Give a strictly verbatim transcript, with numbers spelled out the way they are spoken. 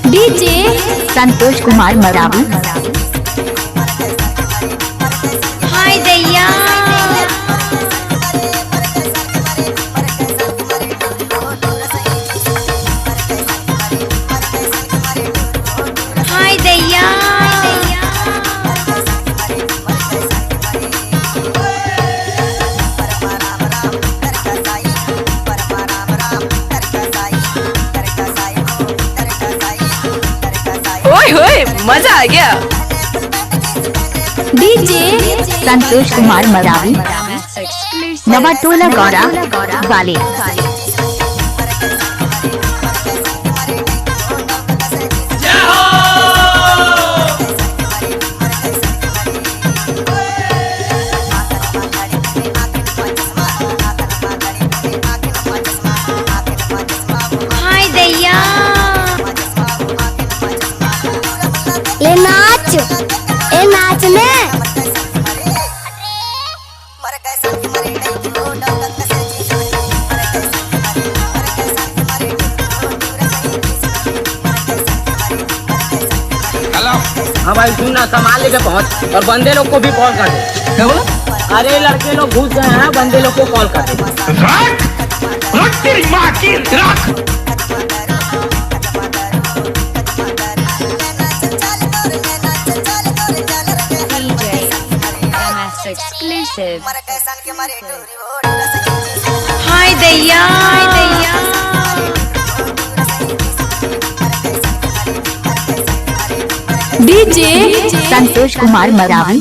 DJ Santosh Kumar Maravi. हाय दैया। हाय दैया। ओए होए, मजा आ गया। डीजे संतोष कुमार मरावी, नवा टोला गौरा वाले। हाय दैया। ले नाच, ए नाच ने। हेलो। हाँ भाई, सुन ना, सामान लेके पहुंच और बंदे लोग को भी कॉल कर दे। क्या बोला? अरे, लड़के लोग घुस गए हैं, बंदे लोग को कॉल कर दे। रख, रख तेरी माँ की, रख। DJ MS exclusive. हाय दैया, हाय दैया। डीजे संतोष कुमार मरावी।